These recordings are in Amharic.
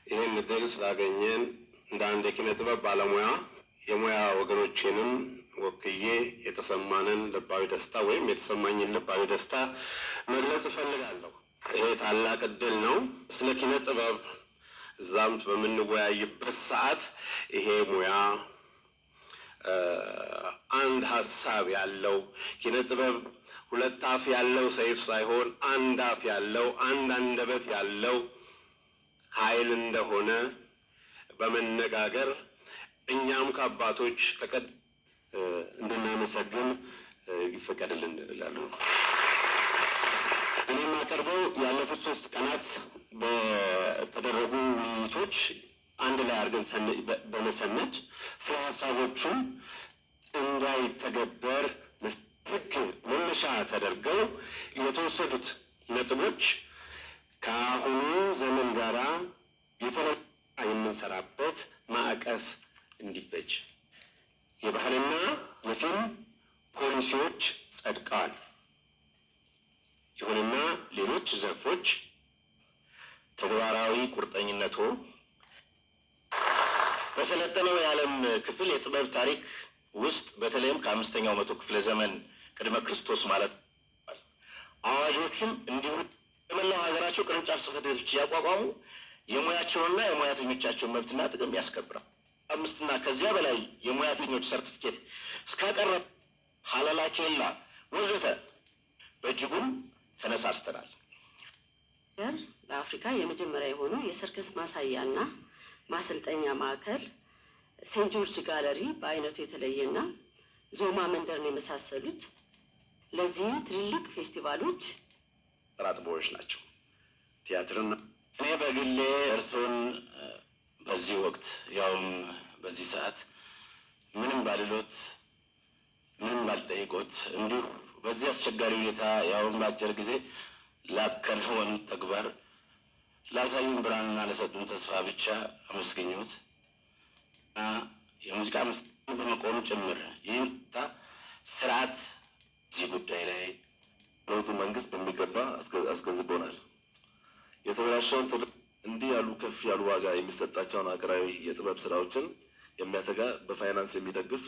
ይህን እድል ስላገኘን እንደ አንድ የኪነ ጥበብ ባለሙያ የሙያ ወገኖቼንም ወክዬ የተሰማንን ልባዊ ደስታ ወይም የተሰማኝን ልባዊ ደስታ መግለጽ እፈልጋለሁ። ይሄ ታላቅ እድል ነው። ስለ ኪነ ጥበብ እዛም በምንወያይበት ሰዓት ይሄ ሙያ አንድ ሀሳብ ያለው፣ ኪነ ጥበብ ሁለት አፍ ያለው ሰይፍ ሳይሆን አንድ አፍ ያለው፣ አንድ አንደበት ያለው ኃይል እንደሆነ በመነጋገር እኛም ከአባቶች ከቀድ እንድናመሰግን ይፈቀድልን እላለሁ። እኔ የማቀርበው ያለፉት 3 ቀናት በተደረጉ ውይይቶች አንድ ላይ አድርገን በመሰነድ ፍሬ ሀሳቦቹን እንዳይተገበር ሕግ መነሻ ተደርገው የተወሰዱት ነጥቦች ከአሁኑ ዘመን ጋራ የተለየ የምንሰራበት ማዕቀፍ እንዲበጅ የባህልና የፊልም ፖሊሲዎች ጸድቀዋል። ይሁንና ሌሎች ዘርፎች ተግባራዊ ቁርጠኝነቱ በሰለጠነው የዓለም ክፍል የጥበብ ታሪክ ውስጥ በተለይም ከአምስተኛው መቶ ክፍለ ዘመን ቅድመ ክርስቶስ ማለት አዋጆቹም እንዲሁ በመላው ሀገራቸው ቅርንጫፍ ጽሕፈት ቤቶች እያቋቋሙ የሙያቸውንና የሙያተኞቻቸውን መብትና ጥቅም ያስከብራል። 5ና ከዚያ በላይ የሙያተኞች ሰርቲፊኬት እስካቀረበ ሀላላ ኬላ ወዘተ በእጅጉም ተነሳስተናል። በአፍሪካ የመጀመሪያ የሆነው የሰርከስ ማሳያና ማሰልጠኛ ማዕከል ሴንት ጆርጅ ጋለሪ በአይነቱ የተለየና ዞማ መንደርን የመሳሰሉት ለዚህም ትልልቅ ፌስቲቫሎች ጥራጥቦዎች ናቸው። ቲያትርን እኔ በግሌ እርስዎን በዚህ ወቅት ያውም በዚህ ሰዓት ምንም ባልሎት ምንም ባልጠይቆት እንዲሁ በዚህ አስቸጋሪ ሁኔታ ያውም በአጭር ጊዜ ላከናወኑት ተግባር ላሳዩን ብርሃንና ለሰጡን ተስፋ ብቻ አመስግኞት እና የሙዚቃ መሳሪያ በመቆም ጭምር ይህን ስርዓት እዚህ ጉዳይ ላይ ለውጡ መንግስት በሚገባ አስገንዝቦናል። የተበላሸውን እንዲህ ያሉ ከፍ ያሉ ዋጋ የሚሰጣቸውን ሀገራዊ የጥበብ ስራዎችን የሚያተጋ፣ በፋይናንስ የሚደግፍ፣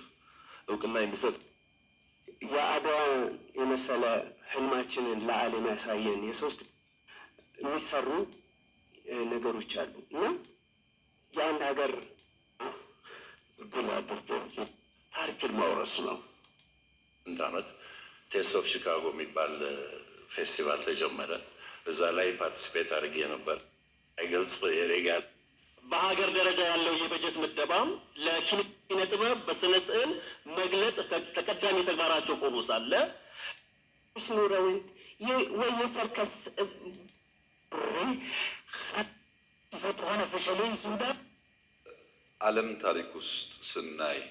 እውቅና የሚሰጥ የአድዋ የመሰለ ህልማችንን ለዓለም ያሳየን የሶስት የሚሰሩ ነገሮች አሉ እና የአንድ ሀገር ብላ አድርገው ታሪክን ማውረስ ነው። እንት ዓመት Taste of Chicago የሚባል ፌስቲቫል ተጀመረ። እዛ ላይ participate አድርጌ ነበር። አይገልጽ የሬጋል በሀገር ደረጃ ያለው የበጀት ምደባ ለኪነ ጥበብ በስነ ስዕል መግለጽ ተቀዳሚ ተግባራቸው ሆኖ ሳለ ኑረውን ወይ የሰርከስ ዓለም ታሪክ ውስጥ ስናይ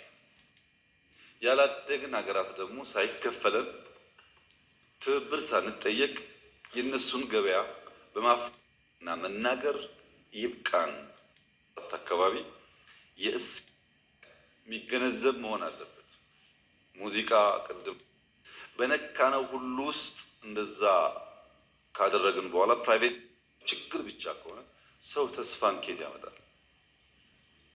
ያላደግን ሀገራት ደግሞ ሳይከፈለን ትብብር ሳንጠየቅ የእነሱን ገበያ በማፍና መናገር ይብቃን። አካባቢ የእስ የሚገነዘብ መሆን አለበት። ሙዚቃ ቅድም በነካነው ሁሉ ውስጥ እንደዛ ካደረግን በኋላ private ችግር ብቻ ከሆነ ሰው ተስፋን ኬት ያመጣል?